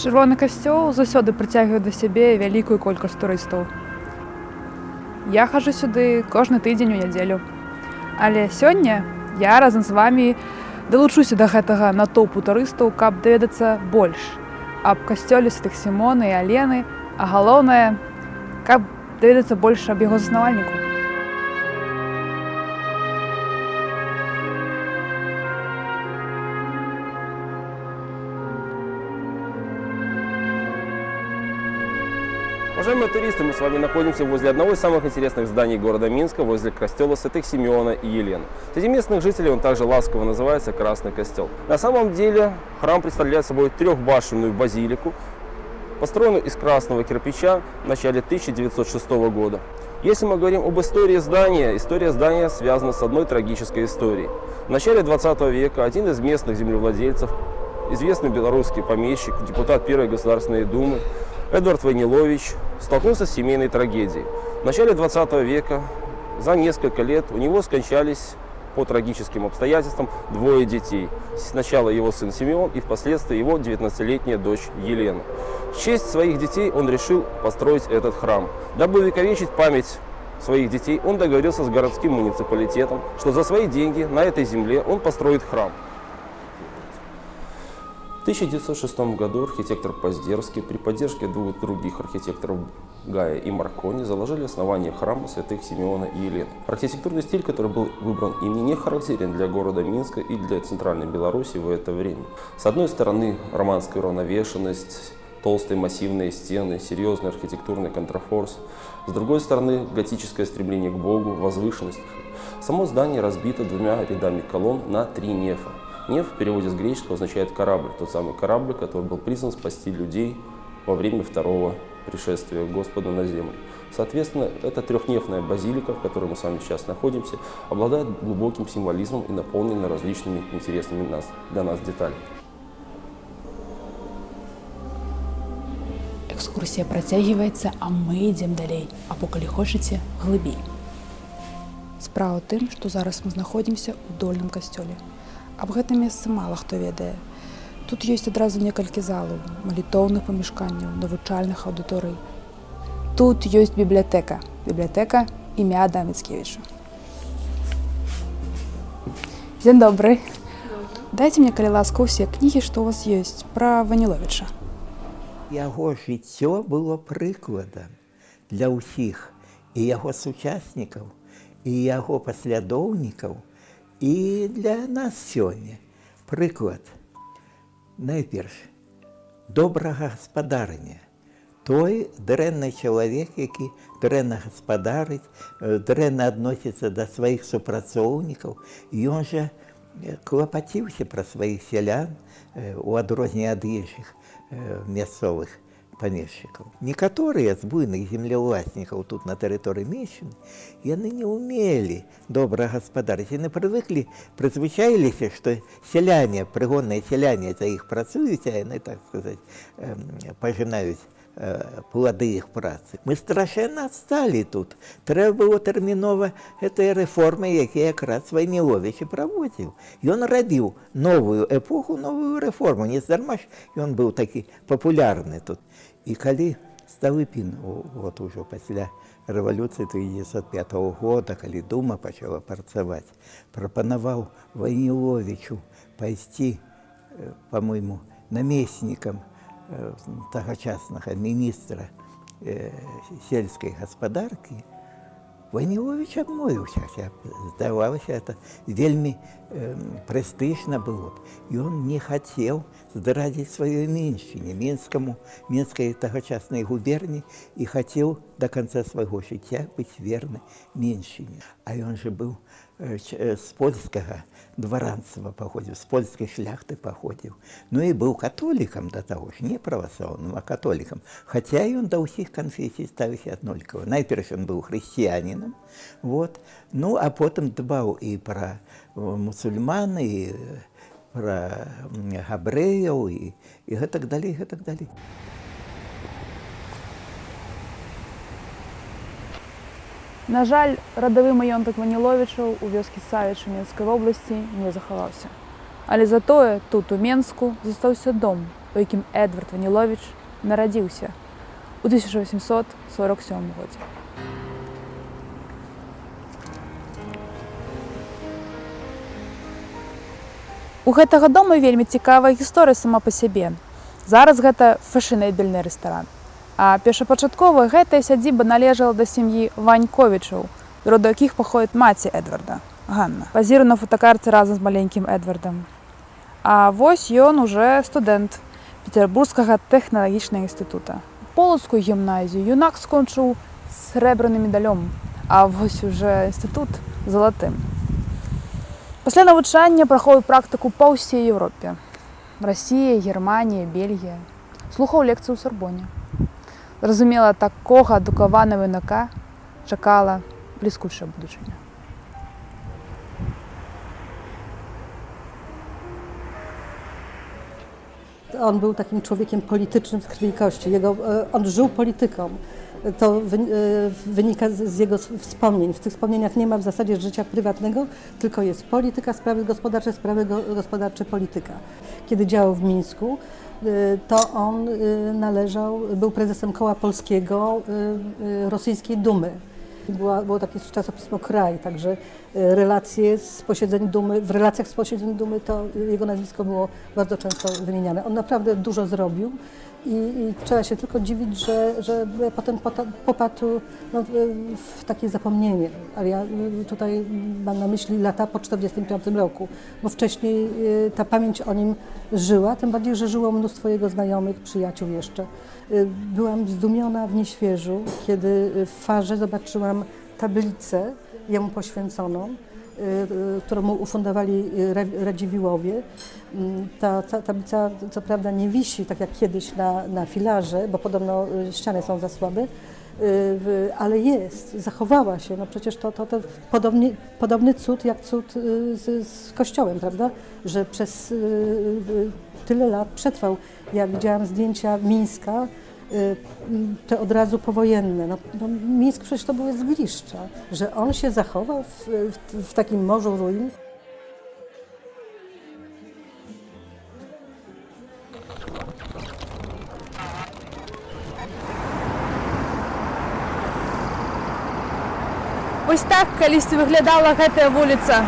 Чырвоны касцёл заўсёды прыцягвае да сябе вялікую колькасць турыстаў. Я хаджу сюды кожны тыдзень у нядзелю. Але сёння я разам з вамі далучуся да гэтага натоўпу турыстаў, каб даведацца больш аб касцёле святых Сімона і Алены, а галоўнае, каб даведацца больш аб яго заснавальніку. Уважаемые туристы, мы с вами находимся возле одного из самых интересных зданий города Минска, возле костела святых Симеона и Елены. Среди местных жителей он также ласково называется Красный костел. На самом деле храм представляет собой трехбашенную базилику, построенную из красного кирпича в начале 1906 года. Если мы говорим об истории здания, история здания связана с одной трагической историей. В начале 20 века один из местных землевладельцев, известный белорусский помещик, депутат Первой Государственной Думы Эдвард Войнилович столкнулся с семейной трагедией. В начале 20 века, за несколько лет, у него скончались по трагическим обстоятельствам двое детей. Сначала его сын Симеон и впоследствии его 19-летняя дочь Елена. В честь своих детей он решил построить этот храм. Дабы увековечить память своих детей, он договорился с городским муниципалитетом, что за свои деньги на этой земле он построит храм. В 1906 году архитектор Поздерский при поддержке двух других архитекторов Гая и Маркони заложили основание храма святых Симеона и Елены. Архитектурный стиль, который был выбран ими, не характерен для города Минска и для Центральной Беларуси в это время. С одной стороны, романская уравновешенность, толстые массивные стены, серьезный архитектурный контрафорс. С другой стороны, готическое стремление к Богу, возвышенность. Само здание разбито двумя рядами колонн на три нефа. Неф в переводе с греческого означает корабль, тот самый корабль, который был призван спасти людей во время второго пришествия Господа на землю. Соответственно, эта трехнефная базилика, в которой мы с вами сейчас находимся, обладает глубоким символизмом и наполнена различными интересными для нас деталями. Экскурсія працягваецца, а мы ідзем далей, або, калі хочаце, глыбей. Справа ў тым, што зараз мы знаходзімся ў дольным касцёле. Аб гэтым месцы мала хто ведае. Тут ёсць адразу некалькі залаў, малітоўных памяшканняў, навучальных аўдыторый. Тут ёсць бібліятэка, бібліятэка імя Адама Міцкевіча. Дзень добры. Дайце мне, калі ласка, усе кнігі, што ў вас ёсць пра Ваніловіча. Яго жыццё было прыкладам для ўсіх і яго сучаснікаў, і яго паслядоўнікаў, і для нас сёння. Прыклад найперш добрага гаспадарня. Той дрэнны чалавек, які дрэнна гаспадарыць, дрэнна адносіцца да сваіх супрацоўнікаў, ён жа клапаціўся пра сваіх сялян, у адрозненне ад іншых мясцовых памешчыкаў. Некаторыя з буйных землеўласнікаў тут на тэрыторыі Меншчыны, яны не ўмелі добра гаспадарыць. Яны прывыклі, прызвычаіліся, што сяляне, прыгонныя сяляне за іх працуюць, а яны, так сказаць, пажынаюць плады іх працы. Мы страшэнна адсталі тут. Трэба было тэрмінова гэтыя рэформы, якія якраз Вайніловіч і праводзіў. Ён рабіў новую эпоху, новую рэформу. Не здарма ж ён быў такі папулярны тут. І калі Сталыпін, вот ужо пасля рэвалюцыі 1905 года, калі Дума пачала працаваць, прапанаваў Вайніловічу пайсці, по-моему, намеснікам тагачаснага міністра сельскай гаспадаркі, Вайніловіч адмовіўся, хаця, здавалася, это вельмі прэстыжна было б. Ён не хацеў здрадзіць сваёй Міншчыне, мінскаму, мінскай тагачаснай губерні, і хацеў да канца свайго жыцця быць верны Міншчыне. А ён жа быў з польскага дваранства паходзіў, з польскай шляхты паходзіў. Ну і быў католікам да таго ж, не праваслаўным, а католікам. Хаця ён да ўсіх канфесій ставіўся аднолькава. Найперш ён быў хрысціянінам, вот. Ну, а потым дбаў і пра мусульман, і пра габрэяў, і гэтак далей, гэтак далей. На жаль, радавы маёнтак Ваніловічаў у вёскі Савічы Менскай вобласці не захаваўся. Але затое тут, у Менску, застаўся дом, у якім Эдвард Ваніловіч нарадзіўся у 1847 годзе. У гэтага дома вельмі цікавая гісторыя сама па сябе. Зараз гэта фэшэнэбельны рэстаран. А першапачаткова гэтая сядзіба належала да сям'і Ваньковічаў, роду якіх паходзіць маці Эдварда, Ганна. Пазіру на фотакарце разам з маленькім Эдвардам. А вось ён уже студэнт Петербургскага тэхналагічнага інстытута. Полацкую гімназію юнак скончыў срэбраным медалём, а вось уже інстытут залатым. Пасля навучання прахоўваў практыку па ўсей Еўропе. Расія, Германія, Бельгія. Слухаў лекцыю ў Сарбоне. Зразумела, такога адукаванага юнака чакала бліскучая будучыня. On był takim człowiekiem politycznym z krwi i kości. On żył polityką. To wynika z jego wspomnień. W tych wspomnieniach nie ma w zasadzie życia prywatnego, tylko jest polityka, sprawy gospodarcze, sprawy gospodarcze, polityka. Kiedy działał w Mińsku, to on był prezesem Koła Polskiego Rosyjskiej Dumy. Było takie czasopismo Kraj, także relacje z posiedzeń Dumy, w relacjach z posiedzeń Dumy to jego nazwisko było bardzo często wymieniane. On naprawdę dużo zrobił i trzeba się tylko dziwić, że potem popadł, no, w takie zapomnienie. Ale ja tutaj mam na myśli lata po 1945 roku, bo wcześniej ta pamięć o nim żyła, tym bardziej, że żyło mnóstwo jego znajomych, przyjaciół jeszcze. Byłam zdumiona w Nieświeżu, kiedy w Farze zobaczyłam tablicę jemu poświęconą, którą mu ufundowali Radziwiłłowie. Ta tablica co prawda nie wisi tak jak kiedyś na filarze, bo podobno ściany są za słabe, ale jest, zachowała się. No przecież to podobny cud jak cud z kościołem, prawda? Że przez tyle lat przetrwał. Ja widziałam zdjęcia Mińska, te od razu powojenne. No, Mińsk przecież to były zgliszcza, że on się zachował w takim morzu ruin. Вось так калісьці выглядала гэтая вуліца.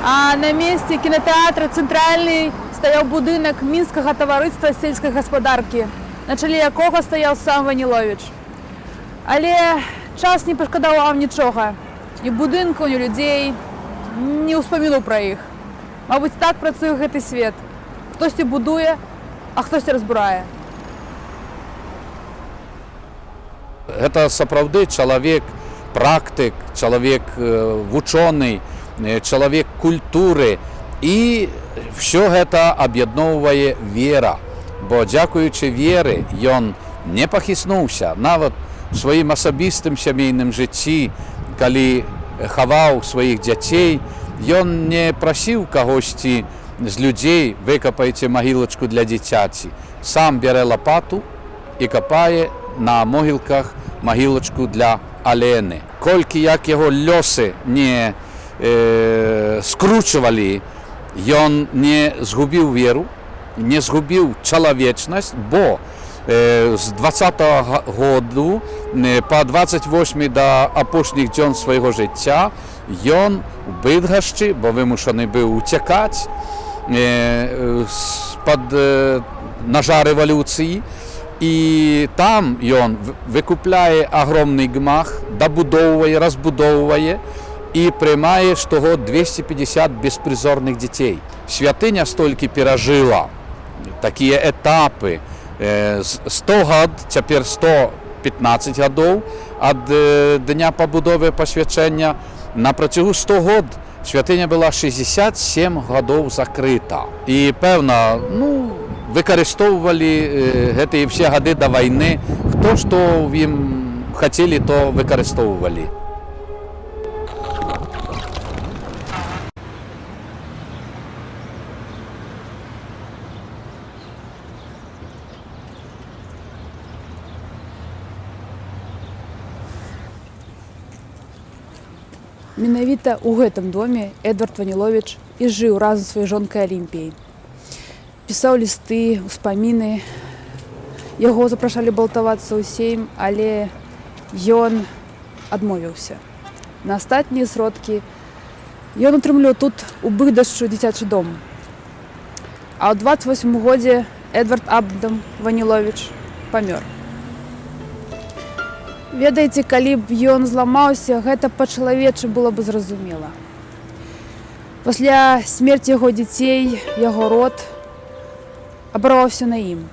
А на месцы кінатэатра «Цэнтральны» стаяў будынак Мінскага таварыства сельскай гаспадаркі, на чале якога стаяў сам Ваніловіч. Але час не пашкадаваў нічога. Ні будынку, ні людзей, ні ўспаміну пра іх. Мабыць, так працуе гэты свет. Хтосьці будуе, а хтосьці разбурае. Гэта сапраўды чалавек практык, чалавек вучоны, чалавек культуры. І ўсё гэта аб'ядноўвае вера. Бо дзякуючы веры ён не пахіснуўся нават у сваім асабістым сямейным жыцці, калі хаваў сваіх дзяцей, ён не прасіў кагосьці з людзей: выкапайце магілачку для дзіцяці. Сам бярэ лапату і капае на могілках магілачку для Алены. Колькі як яго лёсы не скручвалі, ён не згубіў веру, не згубіў чалавечнасць, бо з 20-го году па 28 да апошніх дзён свайго жыцця ён у Быдгашчы, бо вымушаны быў уцякаць з-пад ножа рэвалюцыі, і там ён выкупляе агромны гмах, дабудоўвае, разбудоўвае і прымае штогод 250 беспрызорных дзяцей. Святыня столькі перажыла такія этапы. 100 год, цяпер 115 гадоў ад дня пабудовы пасвячэння. На працягу 100 год святыня была 67 гадоў закрыта. І пэўна, выкарыстоўвалі гэтыя ўсе гады да вайны, хто што ў ім хацелі, то выкарыстоўвалі. Менавіта ў гэтым доме Эдвард Ваніловіч і жыў разам з сваёй жонкай Алімпіяй. Пісаў лісты, успаміны. Яго запрашалі балтавацца ў сейм, але ён адмовіўся. На астатнія сродкі ён утрымліваў тут у Быдгашчы дзіцячы дом. А ў 28 годзе Эдвард Адам Ваніловіч памёр. Ведаеце, калі б ён зламаўся, гэта па-чалавечы было бы зразумела. Пасля смерці яго дзяцей яго род абарваўся на ім.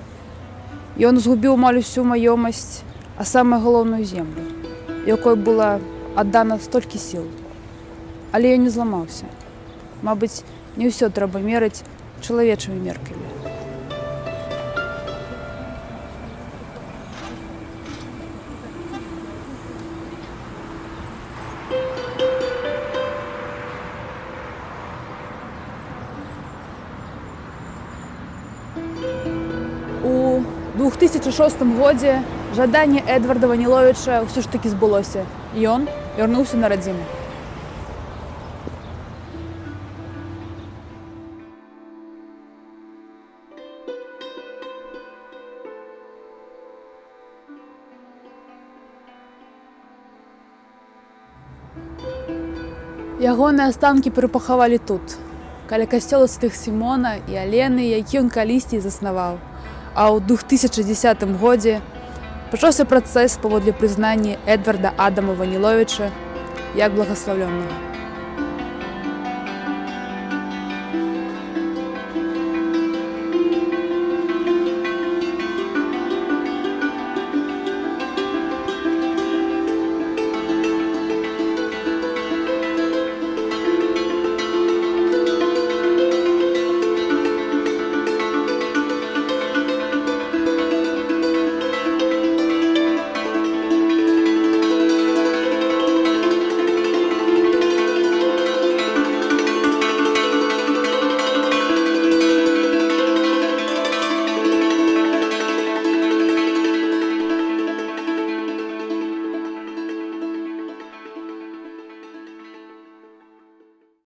Ён згубіў амаль усю маёмасць, а самае галоўную землю, якой была аддана столькі сіл. Але ён не зламаўся. Мабыць, не ўсё трэба мераць чалавечымі меркамі. У 2006 годзе жаданне Эдварда Ваніловіча ўсё ж такі збылося. Ён вярнуўся на радзіму. Ягоныя астанкі перапахавалі тут, каля касцёла святых Сімона і Алены, які ён калісьці заснаваў. А ў 2010 годзе пачаўся працэс паводле прызнання Эдварда Адама Ваніловіча як благаслаўлённага.